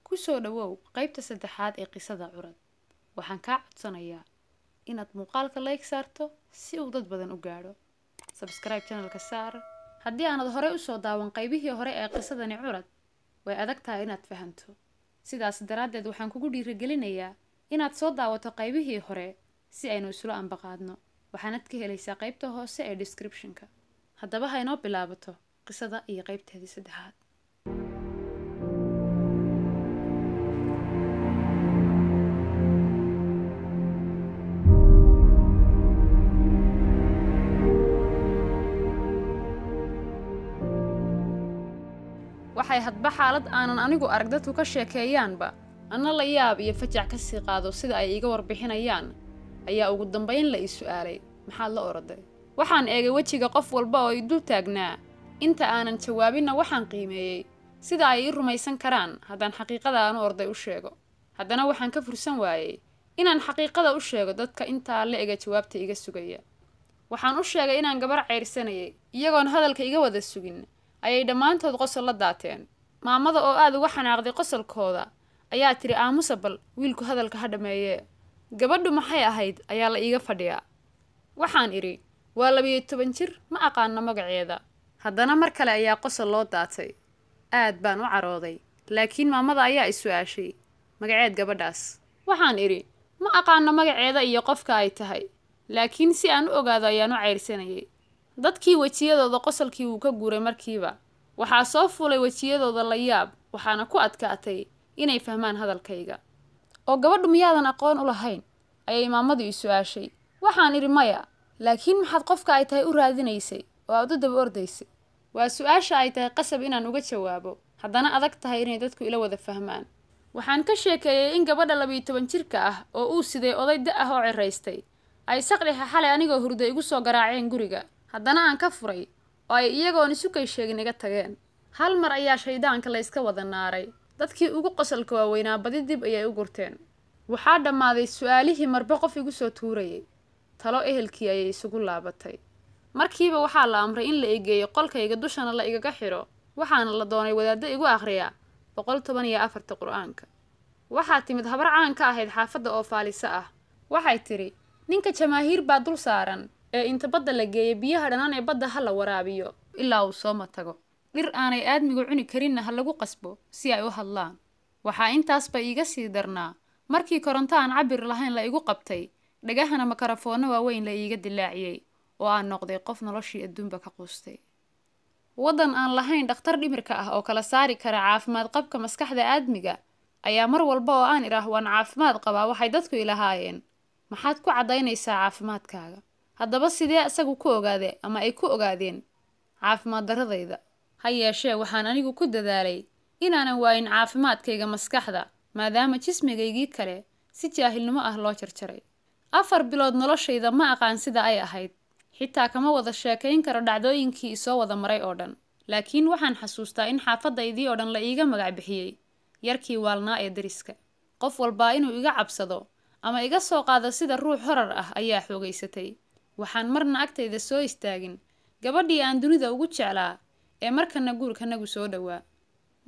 Ku soo dhawow qaybta saddexaad ee qisada Curad. Waxaan kaa codsanayaa inaad muuqaalka like saarto si uu dad badan u gaadho. Subscribe channelka saar. Haddii aanad horey u soo daawan qaybihii hore ee qisadani Curad, way adag tahay inaad fahanto. Sidaas daraaddeed waxaan kugu dhiirigelinayaa inaad soo daawato qaybihii hore si aynu isula ambaqaadno. Waxaanad ka helaysaa qaybta hoose ee description-ka. Haddaba ha inoo bilaabato qisada iyo qaybteedii saddexaad. Waxay hadba xaalad aanan anigu arag dadku ka sheekeeyaanba, anna la yaab iyo fajac ka sii qaado sida ay iiga warbixinayaan, ayaa ugu dambayn la ii su'aalay, maxaad la oroday? Waxaan eegay wejiga qof walba oo i dul taagnaa. Inta aanan jawaabinna waxaan qiimeeyey sida ay ii rumaysan karaan haddaan xaqiiqada aan u orday u sheego. Haddana waxaan ka fursan waayey inaan xaqiiqada u sheego dadka intaa la ega jawaabta iga sugaya. Waxaan u sheegay inaan gabar ceyrsanayay, iyagoon hadalka iga wada sugin ayay dhammaantood qosol la daateen. Maamada oo aad uga xanaaqday qosolkooda ayaa tiri, aamusa bal wiilku hadalka ha dhameeyee. Gabadhu maxay ahayd ayaa la iiga fadhiyaa. Waxaan idhi, waa 12 jir, ma aqaano magaceeda. Haddana mar kale ayaa qosol loo daatay. Aad baan u carooday, laakiin maamada ayaa i su'aashay, magaceed gabadhaas. Waxaan idhi, ma aqaano magaceeda iyo qofka ay tahay, laakiin si aan u ogaado ayaan u ceyrsanayay. Dadkii wejiyadooda qosolkii wuu ka guuray markiiba. Waxaa soo fuulay wejiyadooda la yaab, waxaana ku adkaatay inay fahmaan hadalkayga. Oo gabadhu miyaadan aqoon u lahayn? Ayay maamadu i su'aashay. Waxaan idhi maya, laakiin maxaad qofka ay tahay u raadinaysay oo aad u daba ordaysay? Waa su'aasha ay tahay qasab inaan uga jawaabo, haddana adag tahay inay dadku ila wada fahmaan. Waxaan ka sheekeeyey in gabadha 12 jirka ah oo uu siday oday da' ah oo ciraystay ay saqdhixa xalay anigoo hurda igu soo garaaceen guriga, haddana aan ka furay oo ay iyagoon isu kay sheegin iga tageen. Hal mar ayaa shaydaanka la iska wada naaray. Dadkii ugu qosolka waaweynaa badi dib ayay u gurteen. Waxaa dhammaaday su'aalihii marba qof igu soo tuurayay. Talo ehelkii ayay isugu laabatay. Markiiba waxaa la amray in la egeeyo qolkayga, dushana la igaga xidho, waxaana la doonay wadaaddo igu akhriya 114 Qur'aanka. Waxaa timid habar caan ka ahayd xaafadda oo faaliso ah. Waxay tidhi, ninka jamaahiir baa dul saaran ee inta badda la geeyo biyaha dhanaan ee badda ha la waraabiyo ilaa uu soo matago. Dhir aanay aadmigu cuni karinna ha lagu qasbo si ay u hadlaan. Waxaa intaasba iiga sii darnaa markii koronto aan cabir lahayn la igu qabtay, dhagahana makarafoonno waaweyn la iiga dilaaciyey oo aan noqday qof noloshii adduunba ka quustay. Waddan aan lahayn dhakhtar dhimirka ah oo kala saari kara caafimaad qabka maskaxda aadmiga ayaa mar walba oo aan idhaah waan caafimaad qabaa waxay dadku ilahaayeen, maxaad ku caddaynaysaa caafimaadkaaga? Haddaba sidee isagu ku ogaade ama ay ku ogaadeen caafimaad darradayda? Ha yeeshee waxaan anigu ku dadaalay inaanan waayin caafimaadkayga maskaxda, maadaama jismigaygii kale si jaahilnimo ah loo jarjaray. 4 bilood noloshayda ma aqaan sida ay ahayd, xitaa kama wada sheekayn karo dhacdooyinkii isoo wada maray oo dhan. Laakiin waxaan xasuustaa in xaafadaydii oo dhan la iiga magac bixiyey yarkii waalnaa ee deriska. Qof walbaa inuu iga cabsado ama iga soo qaado sida ruux horar ah ayaa xoogaysatay. Waxaan marna agtayda soo istaagin gabadhii aan dunida ugu jeclaa ee markana guurkanagu soo dhowaa.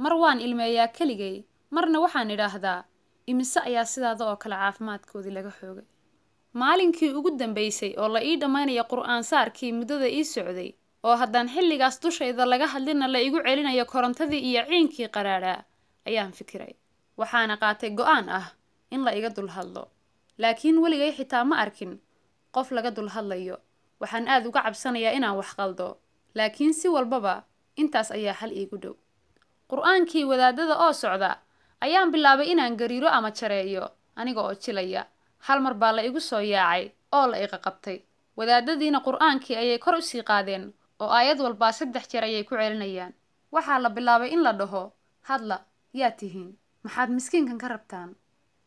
Mar waan ilmeeyaa keligay, marna waxaan idhaahdaa imise ayaa sidaada oo kale caafimaadkoodii laga xoogay. Maalinkii ugu dambaysay oo la ii dhammaynayo Qur'aan saarkii muddada ii socday, oo haddaan xilligaas dushayda laga hadlina la igu celinayo korontadii iyo ciinkii qaraadhaa, ayaan fikiray. Waxaana qaatay go'aan ah in la iga dul hadlo. Laakiin weligay xitaa ma arkin qof laga dul hadlayo. Waxaan aad uga cabsanayaa inaan wax qaldo, laakiin si walbaba intaas ayaa xal iigu dhow. Qur'aankii wadaadada oo socda ayaan bilaabay inaan gariiro ama jareeyo aniga oo jilaya. Hal mar baa la igu soo yaacay oo la iqa qabtay. Wadaadadiina Qur'aankii ayay kor u sii qaadeen oo aayad walbaa 3 jeer ayay ku celinayaan. Waxaa la bilaabay in la dhaho, hadla, yaa tihiin, maxaad miskiinkan ka rabtaan?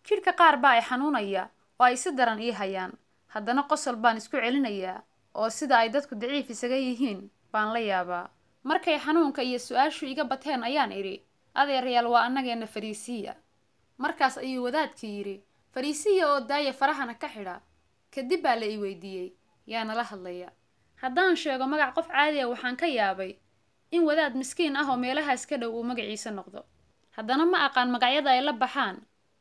Jidhka qaar baa ay xanuunaya oo ay si daran ii hayaan. Haddana qosol baan isku celinayaa oo sida ay dadku daciif isaga yihiin baan la yaabaa. Markay xanuunka iyo su'aashu iga bateen ayaan idhi, adeerayaal waa annageenna fariisiya. Markaas ayuu wadaadkii yidhi, fariisiya oo daaya farahana ka xidha. Kadib baa la i weydiiyey, yaa nala hadlaya? Haddaan sheego magac qof caadi ah waxaan ka yaabay in wadaad miskiin ah oo meelahaas ka dhow uu magaciisa noqdo. Haddana ma aqaan magacyada ay la baxaan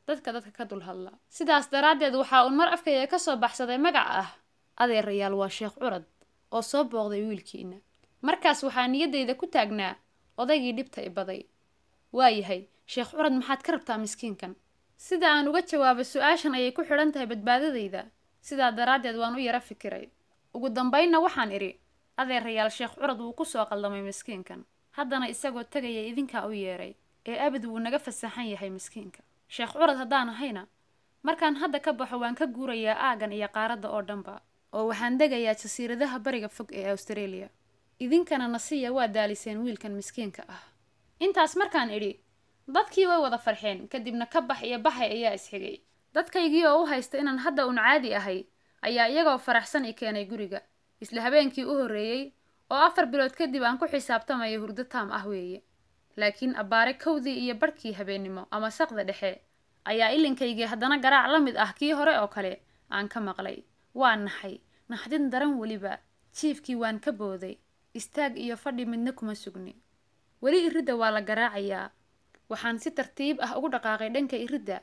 dadka dadka ka dul hadla. Sidaas daraaddeed waxaa uun mar afkayga ka soo baxsaday magac ah, adeerayaal, waa Sheekh Curad oo soo booqday wiilkiina. Markaas waxaa niyaddayda ku taagnaa odaygii dhibta i baday. Waayahay, Sheekh Curad, maxaad ka rabtaa miskiinkan? Sida aan uga jawaabo su-aashan ayay ku xidhan tahay badbaadadayda. Sidaa daraaddeed waan u yara fikiray. Ugu dambaynna waxaan idhi, adeerayaal, Sheekh Curad wuu ku soo qaldamay miskiinkan, haddana isagoo tegaya idinkaa u yeedhay, ee abid wuu naga fasaxan yahay miskiinka. Sheekh Curad haddaan ahayna, markaan hadda ka baxo waan ka guurayaa aaggan iyo qaaradda oo dhanba, oo waxaan degayaa jasiiradaha bariga fog ee Australia. Idinkana nasiya, waa daaliseen wiilkan miskiinka ah. Intaas markaan idhi, dadkii way wada farxeen, kadibna ka bax iyo baxay ayaa isxigay. Dadkaygii oo u haysta inaan hadda un caadi ahay ayaa iyagoo faraxsan i keenay guriga isla habeenkii u horreeyey oo 4 bilood kadib aan ku xisaabtamayo hurdo taam ah weeye. Laakiin abbaare 1:30kii habeennimo ama saqda dhexe ayaa ilinkaygii haddana garaac la mid ah kii hore oo kale aan ka maqlay. Waa naxay, naxdin daran weliba. Jiifkii waan ka booday, istaag iyo fadhi midna kuma sugni. Weli iridda waa la garaacayaa. Waxaan si tartiib ah ugu dhaqaaqay dhanka iridda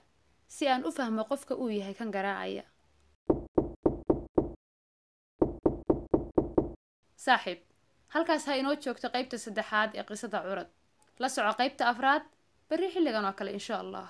si aan u fahmo qofka uu yahay kan garaacaya. Saaxiib, halkaas ha inoo joogto qaybta saddexaad ee qisada Curad. La soco qaybta afraad berri xilligan oo kale, insha Allah.